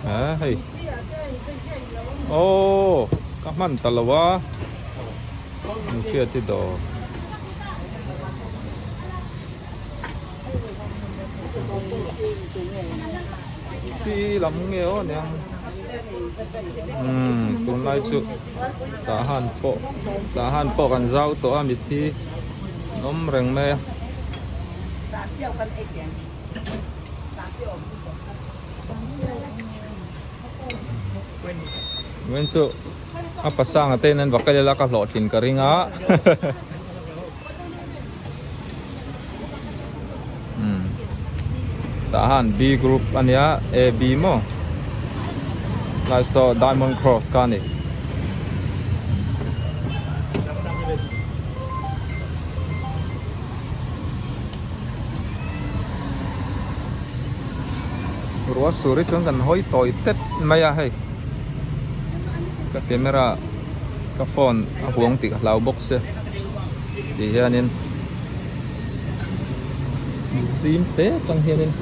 He hei Aww ka hman ta lo a Hriati dawr. Pi lam nge aw niang umm tunlai chu tah han pawh tah han pawh kan zau tawh a mithi an awm reng mai a. Vawiin chu a pasanga te in an va kal ila ka hlawhtlin ka ring a. Umm tah han B group a nia A B maw lai saw diamond cross kha a ni. Ruah sur hi chuan kan hawi tawi tet mai a hei ka camera ka phone a huang tih ka hlau bawk sia tih hianin zim te atang hianin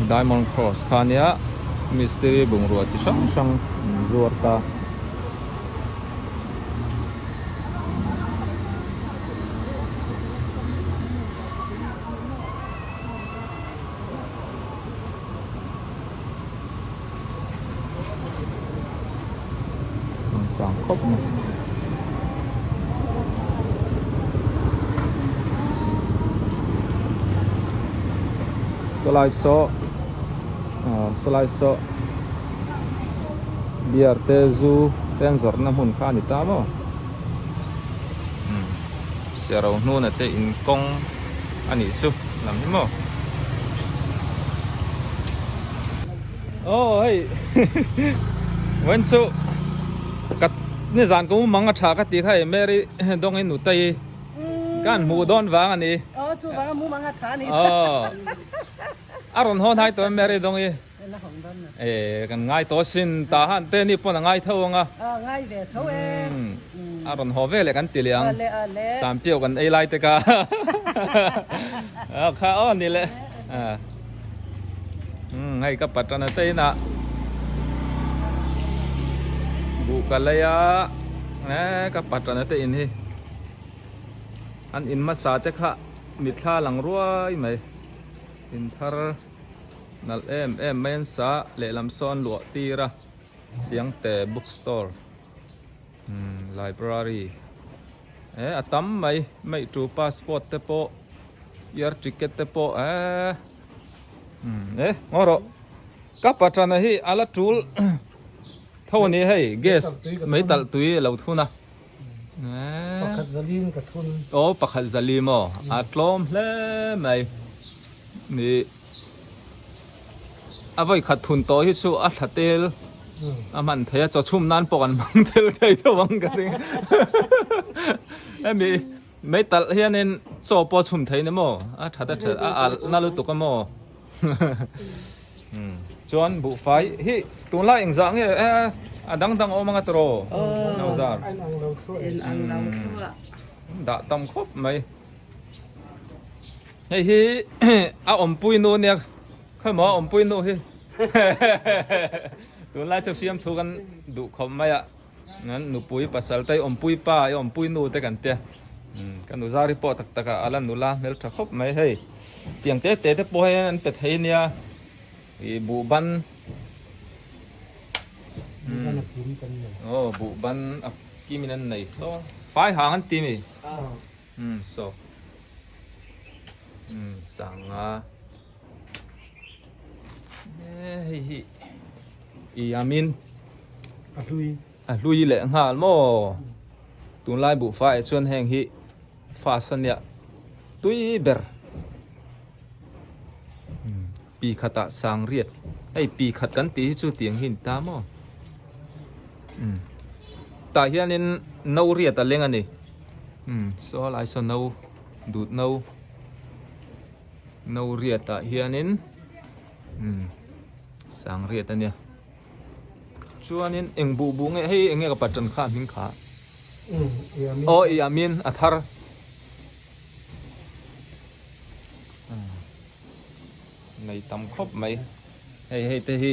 diamond cross kha ania mistiri bungrua chi hrang hrang an zuar ta. Changkang khawp mai. Sawlai saw ah sawlai saw beer te zu te an zawrhna hmun kha a ni ta maw umm siaro hnuna te in kawng a nih chu lam hi maw aw hei vawiin chu ka nizan ka mumang a tha ka tih kha hei Mary dawngin nutei ka han hmuh dawn vang a ni aw chu vang a mumang a tha a ni aw a rawn hawn hai tawh em Mary dawngi e kan ngai tawh sin tah han te ni pawn a ngai tho ang a ngai ve tho e a rawn haw ve leh kan ti leh ang Sampiau kan ei lai te kha kha aw ni leh hei ka patana te inah buh ka lei a e ka patana te in hi an in hmasa te kha mitthla lang ruai mai in thar nalh em em mai an sa lehlam sawn luah tir a Siangte book store umm library eh a tam mai mai tu passport te pawh air ticket te pawh eh umm eh ngaw rawh ka patana hi a la tul tho a ni hei gas mai talh tui a lo thun a eh pakhat zalim ka thun aw pakhat zalim aw a tlawm hle mai ni. A vawi khat thun tawh hi chu a thla tel a hman thei a, chaw chhum nan pawh kan hmang tel thei deuh ang ka ring. Hemi mai talh hianin chaw pawh a chhum thei ni maw? A that a that a alh na lutuk a maw? Chuan buhfai hi tunlai engzah nge a dang dang a awm anga tiraw? Nauzar. Dah tam khawp mai. Hei hi a awmpui nu nia khawi maw a awmpui nu hi tunlai chu fiamthu kan duh khawp mai a nan nupui pasal te awmpui pa i awmpui nu te kan tia ka nu zari pawh tak tak ah ala nula hmeltha khawp mai hei tiang te te te pawh hi an pe thei nia ih buhban aw buhban a kimin an nei saw fai hang an ti mi. Umm saw umm sanga hei hi i amin a hlui a hlui leh nghal maw tunlai buhfai ah chuan heng hi fast a nia tui ber pi khatah sang riat hei pi khat kan tih hi chu tiang hi a ni ta maw umm tah hianin no riat a leng a ni. Umm saw lai saw no dut no no riat ah hianin umm sang riat a nia chuanin eng buh buh nge hei eng nge ka patan kha a hming kha aw i amin a thar Nei tam khawp mai. Hei hei te hi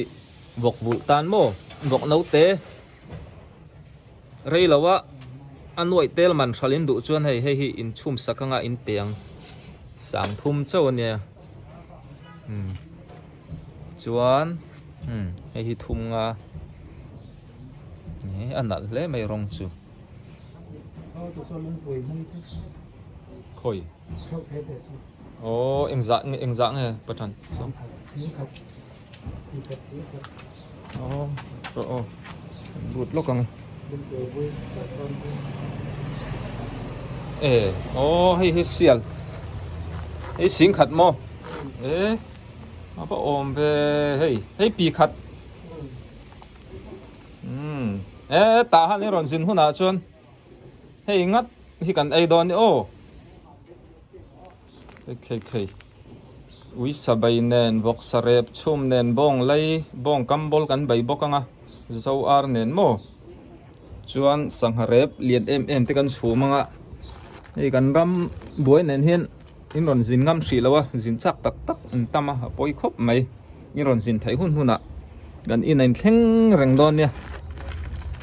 vawk vulh tan maw vawk naute rei lo a a nuaih tel man hral in duh chuan hei hei hi in chhum sak anga in pe ang sang thum chauh ania umm chuan umm hei hi thum nga a nalh hle mai rawng chu. Khawi. Aw engzah nge engzah nge pathan saw. Aw rawh aw lut lawk ang e. E aw hei hi sial hei singkhat maw e a va awm ve hei hei pi khat umm e tah han i rawn zin hunah chuan hei ngat hi kan ei dawn ni aw. Khei khei ui sa bai nen vawk sa rep chhum nen bawng lei bawng kam bawl kan bei bawk ang a zo ar nen maw chuan sangha rep lian em em te kan chhum ang a hei kan ram buai nen hian in rawn zin ngam hrih lo a zin chak tak tak an tam a a pawi khawp mai in rawn zin theih hun hun ah kan in a inthleng reng dawn nia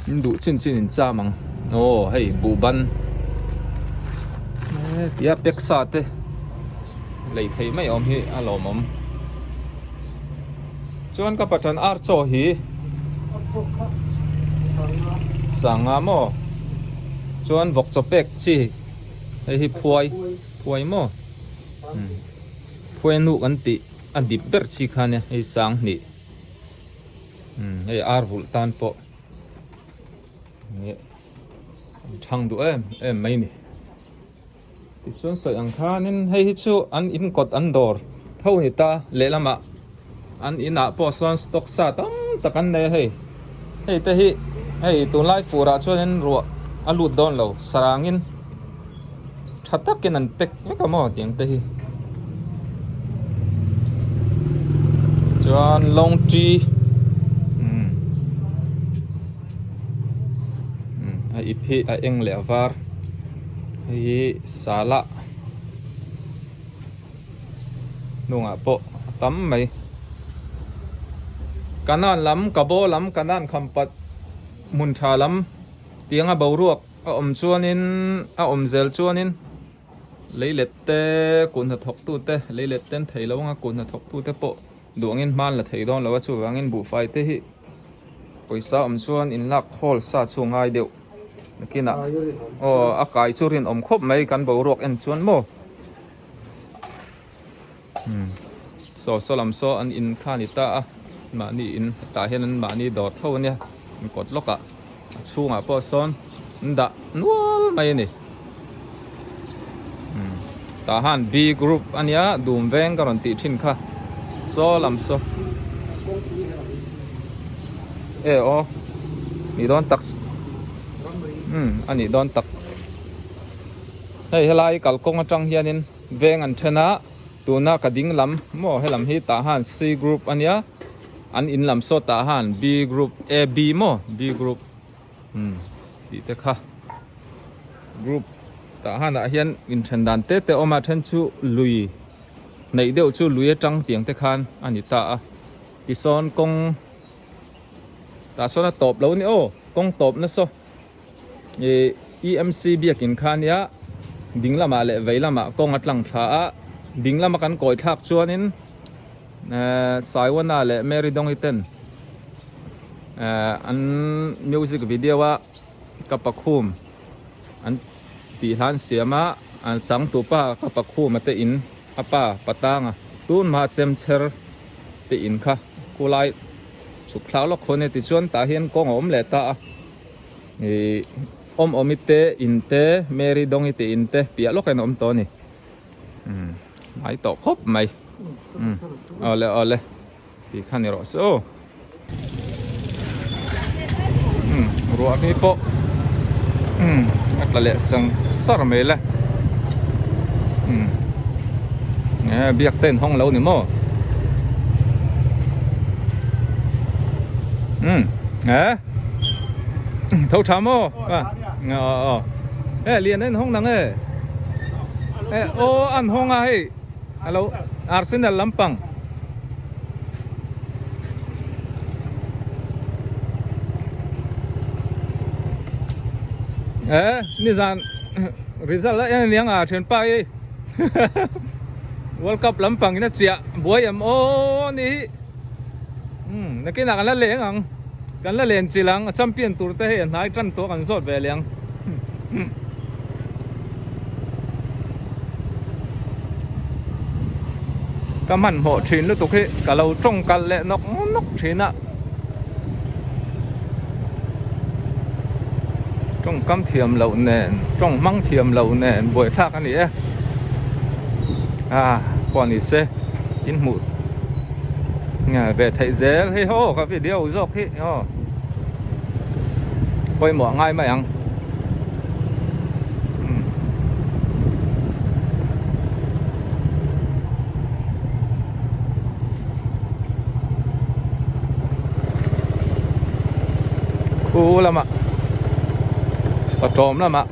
in duh chin chin in cham ang aw hei buhban tia pack sa te lei theih mai awm hi a lawmawm chuan ka patan ar chaw hi sanga maw chuan vawk chaw pek chi hei hi phuai phuai maw phuai nu kan tih. A dip ber chi kha nia hei sang hnih umm hei ar vulh tan pawh nge an thang duh em em mai ni tichuan sawi ang khanin hei hi chu an in kawt an dawr tho a ni ta lehlamah an inah pawh sawn stock sa tam tak an nei a hei hei te hi hei tunlai furah chuanin ruah a lut dawn lo sarangin. Tha takin an pack vek a maw tiang te hi. Chuan long tree umm umm a ip hi a eng leh a var hei hi sala hnungah pawh a tam mai. Kanan lam ka baw lam kanan khampat hmun tha lam tianga boruak. A awm chuanin a awm zel chuanin leilet te kut hnathawk tute leilet ten thei lo anga kut hnathawk tute pawh duh angin hma an la thei dawn lo a chuvangin buhfai te hi pawisa awm chuan in lak khawl sa chu a ngai deuh nakinah aw a kai chu rinawm khawp mai kan boruak en chuan maw umm saw saw lam saw an in kha a ni ta a mahni in hetah hian an mahni dawr tho ania an kawt lawkah a chhungah pawh sawn an dah nual mai a ni umm tah han B group ania dum veng ka rawn tih thin kha saw lam saw e aw ni dawn tak umm a nih dawn tak hei helai kalkawng atang hianin. Veng an then a, tuna ka ding lam maw helam hi tah han C group a nia, an in lam saw tah han B group A B maw B group umm tih te kha group tah han ah hian inthen dan te te a awm a then chu lui hnaih deuh chu lui atang tiang te khan a ni ta a tisawn kawng tah sawn a tawp lo a ni aw kawng tawp nasa. Ih EMC biakin kha ania ding lamah leh vei lamah kawng a tlang thla a ding lama kan kawi thlak chuanin ehh Saiwana leh Mary Dawngi ten ehh an music video a ka pakhum an tih hlan siam a an changtupa ka pakhum a te in a pa patanga tun hma chemcher te in kha khulai chhuk thlau lawk khaw ania tichuan tah hian kawng a awm leh ta a. Ih awm awm i te in te Mary dawng i te in te piah lawk in a awm tawh a ni umm mai tawh khawp mai umm awle awle tih kha ni rawh se aw umm ruah hi pawh umm a tla leh sang sar mai le umm biak te in hawng lo ni maw umm eh. Tho tha maw? Ờ ờ. Ê liền anh hong nang e. Ê ô anh hong a hei. Alo Arsenal lampang. Eh nizan result a en aniang a thianpa hi World Cup lampang in a chiah buai em aw ni hi umm nakinah kan la leng ang kan la len chilh ang a champion tur te hei a hnai tan tawh kan zawt ve leh ang. Ka hmanhmawh thin lutuk hi ka lo tawngkalh leh nawk nawk thin a. Tawngkam thiam loh nen tawng hmang thiam loh nen buaithlak a ni e. Ah pawh ni se in hmuh ve theih zel hi aw ka video zawk hi aw pawimawh ngai mai ang. Khu lamah satawm lamah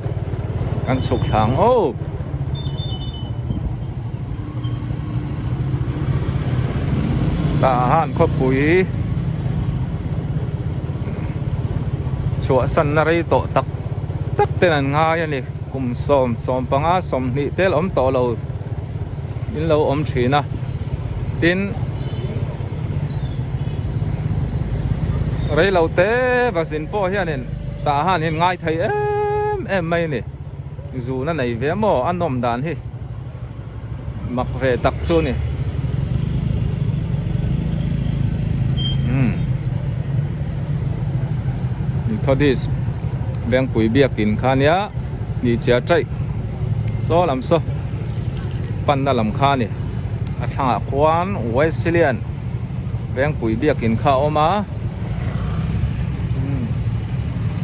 kan chhuk thlang aw. Tah han khawpui chhuahsanna rei tawh tak tak ten an ngai a ni kum sawm 15 20 tel awm tawh lo in lo awm thin a tin rei lo te va zin pawh hianin tah hianin ngai thei em em mai a ni zun a nei ve maw a nawm dan hi mak ve tak chu a ni umm Methodist Vengpui biakin kha nia ni chia taih saw lam saw panna lam kha a ni a thlangah khuan Wesleyan Vengpui biakin kha a awm a umm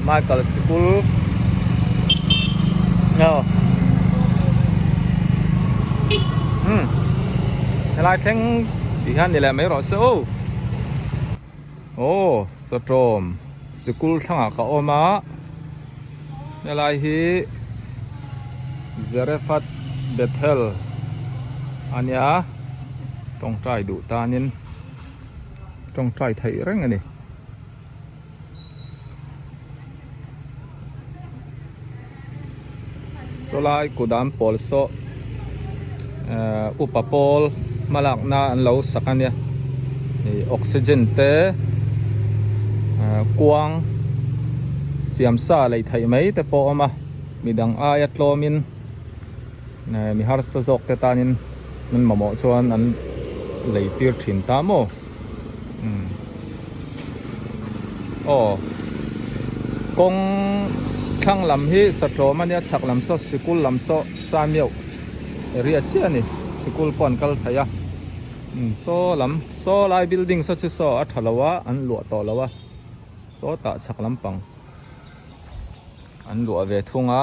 Michael sikul aw umm helai thleng tih hian ni leh mai rawh se aw aw sawtawm sikul thlangah ka awm a helai hi Zarephath Bethel a nia tawngtai duh tanin tawngtai theih reng a ni. Sawlai kut an pawl saw ehh upa pawl hmalakna an lo sak a nia ih oxygen te ehh kuang siam sa lei theih mai te pawh a awm a midang aia tlawmin ehh mi harsa zawk te tanin an mamawh chuan an lei tir thin ta maw. Umm aw kawng thlang lam hi satlawm a nia chhak lam saw sikul lam saw samiau area chiah a ni sikul pawh an kal thei a umm saw lam saw lai building saw chu saw a tha lo a an luah tawh lo a saw tah chhak lampang an luah ve thung a.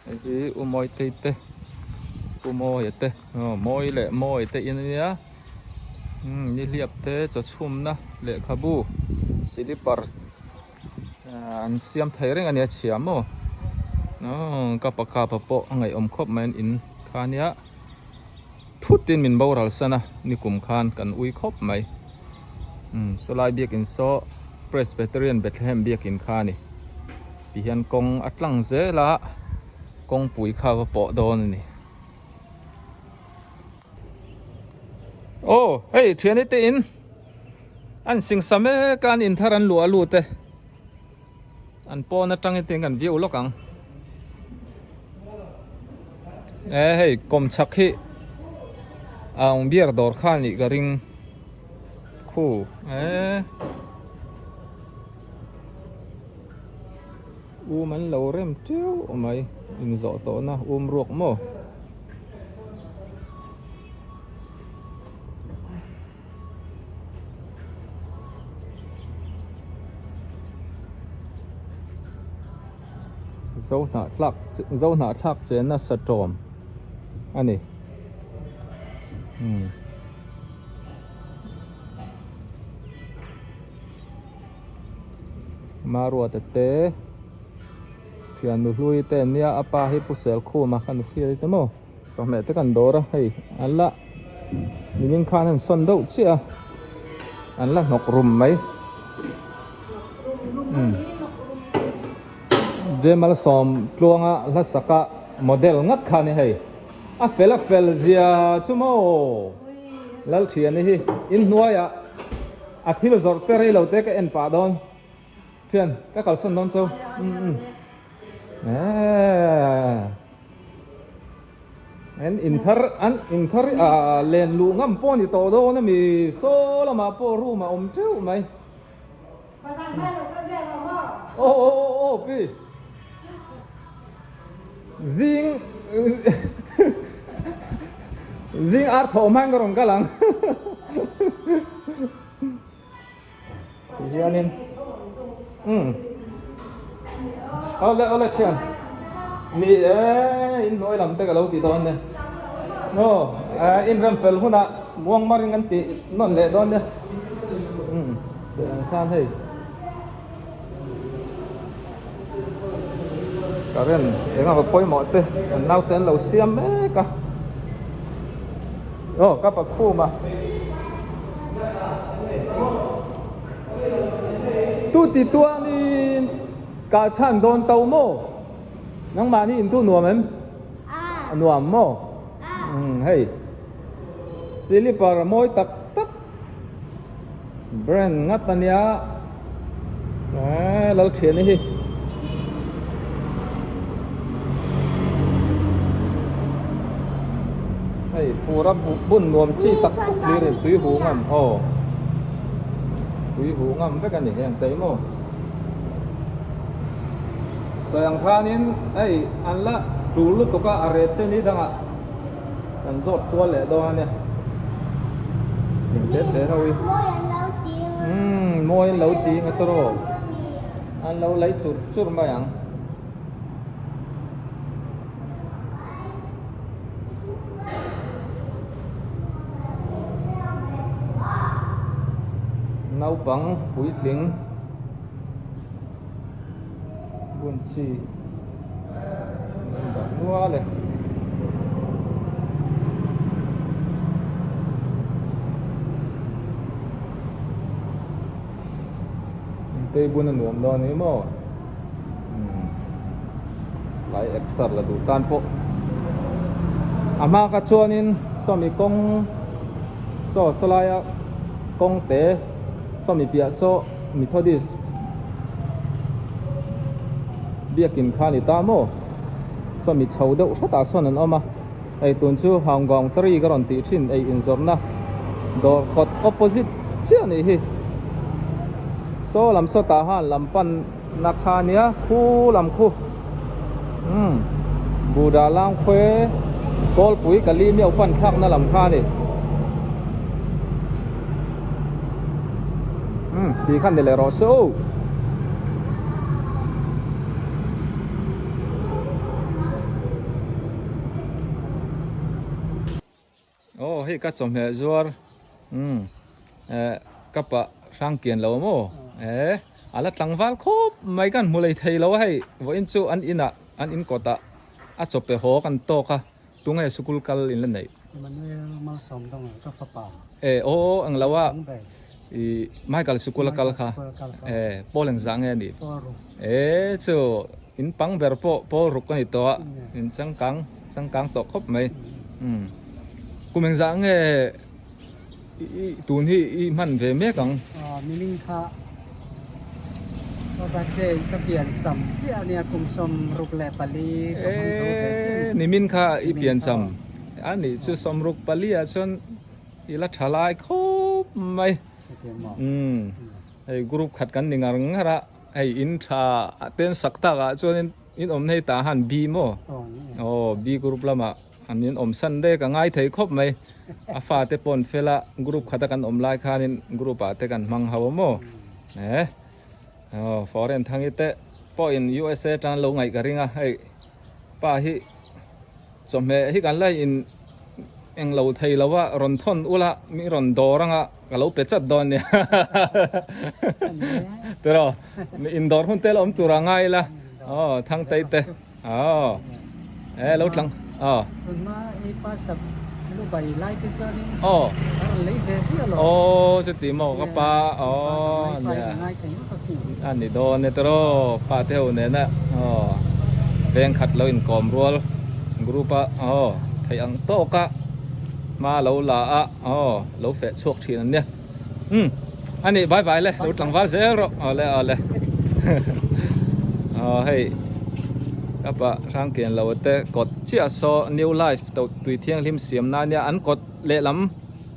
Hei hi U Mawitei te Pu Mawia te aw Mawi leh Mawi te in ania umm nihliap te chaw chhumna lehkhabu silipar an siam thei reng ania chhia maw aw ka pa kapa pawh a ngaihawm khawp mai an in kha ania thutin min boral san a nikum khan kan ui khawp mai umm sawlai biakin saw Presbyterian Bethlehem biakin kha a ni. Ti hian kawng a tlang zel a kawngpui kha va pawh dawn a ni. Aw hei thiani te in an singsa mek a an in thar an luah lut e an pawn atangin tin kan view lawk ang e hei kawmchhak hi a ang beer dawr kha a nih ka ring khu e. Um an lo rem teuh mai inzawh tawhna um ruak maw. Zohnahthlak zohnahthlak chenna satawm a ni. Umm. Maruata te thian nu hlui te an nia a pa hi Pu Selkhuma kha nu hriat te maw chawhmeh te kan dawr a hei an la nimin khan an sawn deuh chiah a an la hnawk rum mai umm. Jemalsawm tluanga hlasaka model ngat kha ni hei. A fel a fel zia chu maw? Lalthiani hi inhnuaiah a thil zawrh te rei lo te ka en pah dawn. Thian, ka kalsan dawn chu. Umm. An inthar an inthar ah len luh ngam pawh a ni tawh dawn a mi saw lamah pawh room a awm teuh mai. Aw aw aw aw pi zing zing ar thawh hmain ka rawn kal ang ti hianin umm awle awle thian ni e inhnuai lam te ka lo ti dawn nia aw inrem fel hunah muang marin kan tih nawn leh dawn nia umm sawi ang khan hei current eng emaw pawimawh te kan naute an lo siam mek a aw ka pakhum a tu ti tuanin kah chhan dawn to maw nangmahni in tu nuam em a nuam maw umm hei slipper mawi tak tak. Brand ngat a nia eee Lalthiani hi. Hei fur a bun nuam chi tak tak hlir in tui huh ngam aw tui huh ngam vek a ni heng te hi maw. Chawi ang khanin hei an la tul lutuk a a ret te ni dangah. Kan zawt kual leh dawn a nia. Eng te te ho hi. Umm mawi an lo ting a tawrh. An lo lei chur chur mai ang. Naupang puitling bun chi. An dah nual e. Tei bun a nuam dawn a ni maw? Umm tlai exer la duh tan pawh a hma kha chuanin sawmi kawng saw sawlaia kawng te sawmi piah saw Methodist biakin kha a ni ta maw? Sawmi chho deuh hretah sawn an awm a, hei tun chu Haunggaung tari ka rawn tih thin ei inzawrhna dawr kawt opposite chiah a nih hi. Saw lam sawtah han lam panna kha a nia khu lam khu umm Buddha lang khawi kawlpui ka li miau pan thlakna lam kha a ni. Umm ti khan ni leh rawh se aw. Aw hei ka chawhmeh zuar umm eh ka pah hrang kian lo maw eh a la tlangval khawp mai kan hmu lei thei lo a hei vawiin chu an inah an in kawtah a chawpe haw kan tawk a. Tunge sukul kal in la neih? Emmanuel Malsawmdonga ka fapa. E aw ang lo a i Michael sukul a kal kha e Paul engzah nge a nih? Paul ruk. E chu in pang ber pawh Paul ruk a ni tawh a in changkang changkang tawh khawp mai umm kum engzah nge i tun hi i hman ve mek ang? Miming kha ka birthday ka pian cham chiah a nia kum 64 ka hmang zo ve chiah a ni. Nimin kha i pian cham a nih chu 64 ah chuan i la tha lai khawp mai. Umm hei group khat kan ni ngar ngar a hei in tha ten sak tak ah chuan in awm hei tah han B maw? Aw B group lamah. An in awm san dek a ngai thei khawp mai. A fate pawh an fel a, group khata kan awm lai khanin group ah te kan hmang ho a maw? Eh aw foreign thangi te pawhin USA tan lo ngaih ka ring a, hei pa hi chawhmeh hi kan la in eng lo thei lo a, rawn thawn ula mi rawn dawr anga ka lo pe chat dawn nia tiraw mi in dawr hun te la awm tur a ngai ila aw thangtei te. Aw, e lo tlang. Aw. Tun hma i pa sak lu bai lai te chuanin Aw. a rawn lei ve ziah lo. Aw chuti maw ka pa aw nia. A ni dawn e tawh pa te ho nena aw veng khat lo inkawm rual group a aw theih ang tawk a hma lo la a aw lo feh chhuak thin an nia umm a nih bye bye le lo tlangval zel rawh awle awle aw hei ka pa hrangkian lo te kawt chiah saw new life to tui thianghlim siam na nia an kawt lehlam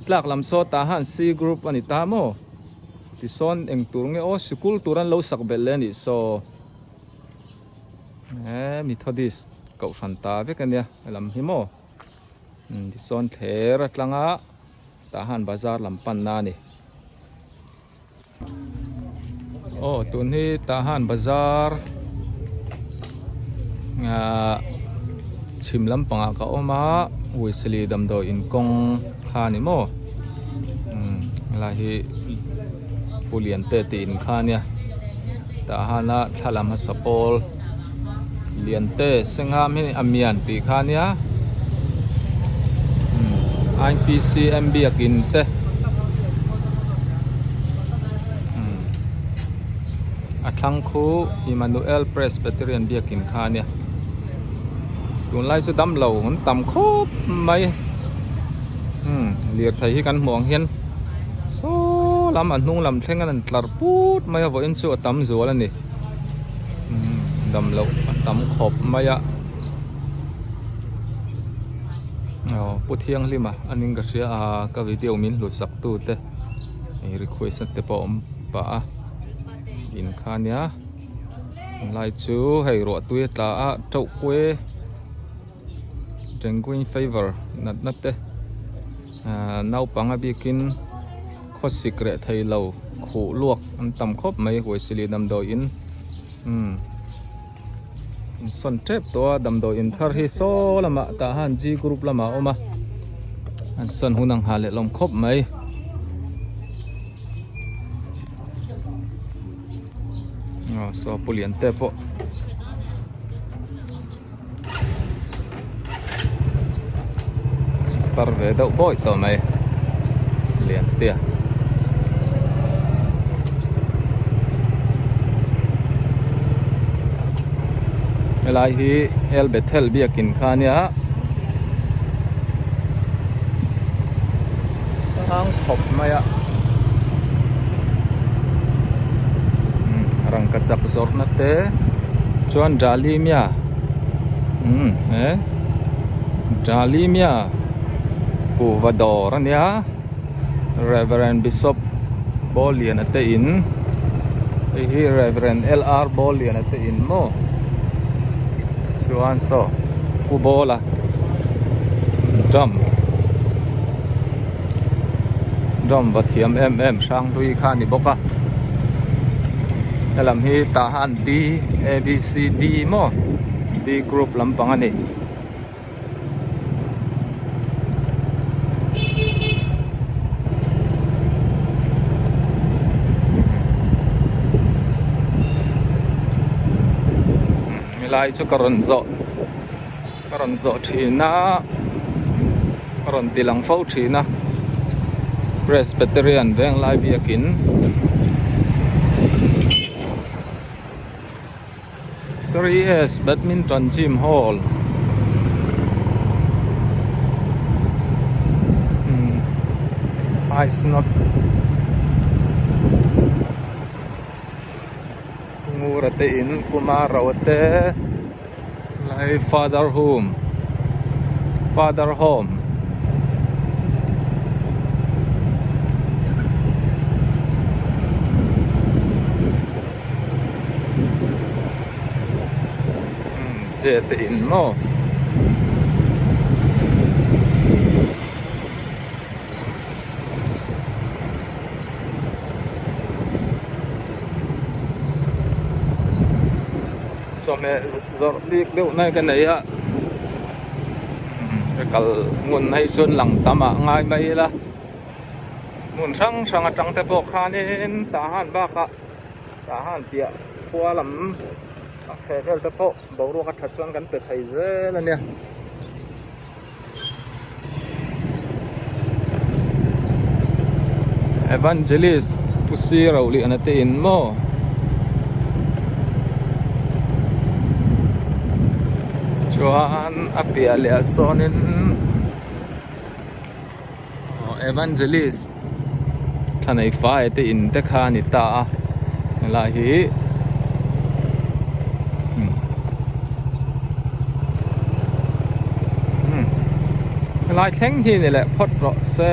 tlak lam saw tah han C group a ni ta maw. Tisawn eng tur nge aw sikul tur an lo sak belh leh a nih saw eh Methodist kohhran ta vek a nia helam hi maw umm tisawn thler atanga tah han bazar lam pan na a ni aw tun hi tah han bazar ah chhim lampangah ka awm a Wesley damdawi inkawng kha a ni maw. Umm helai hi pu lian te tih in kha ania tah hana thla lam hmasa pawl lian te sengam hi a mian tih kha ania umm I_P_C_M biakin te umm a thlang khu Emmanuel Presbyterian biakin kha ania tunlai chu damlo an tam khawp mai. Umm lirthei hi kan hmuh ang hian saw lam a hnung lam thleng an tlar put mai a vawiin chu a tam zual a ni umm dam loh a tam khawp mai a aw pu thianghlima a ning ka hria a ka video min hlut sak tu te ih request na te pawh a awm pah a in kha nia tunlai chu hei ruah tui a tla a teuh kuai. Dengue fever natna te ahh naupang a bikin khawsik reh thei lo khuh luak an tam khawp mai huaisili damdawiin umm an sawn tep tawh a damdawiin thar hi saw lamah tah han G group lamah a awm a an sawn hun ang ha leh hlawm khawp mai. Aw saw pu lian te pawh. Tar ve deuh bawi tawh mai lian te a. Helai hi El Bethel biakin kha ania sang khawp mai a rangkachak zawrhna te chuan Dalimia umm he Dalimia kuhva dawr a nia Reverend Bishop Bawlliana te in hei hi Reverend L_R Bawlliana te in maw chuan saw Pu Bawla drum drum va thiam em em hrang hlui kha a ni bawk a helam hi tah han D A B C D maw D group lampang a ni. Helai chu ka rawn zawh ka rawn zawh thin a ka rawn ti lang fo thin a Presbyterian Venglai biakin 3S Badminton Gym Hall umm Ice not Ngura te in Kumar ro te lai Father Home Father Home. Che te in maw chawhmeh zawrh bik deuh nai ka nei a ka kal ngun hi chuan lang tam ah ngai mai ila. Hmun hrang hrang atang te pawh khanin tah han bakah tah han piah khua lam a chhe vel te pawh boruak a that chuan kan pe thei zel a nia. Evangelist Pu Siroliana te in maw chuan a piah leh ah sawnin Evangelist Thaneifaia te in te kha a ni ta a helai hi helai thleng hi ni leh phawt rawh se.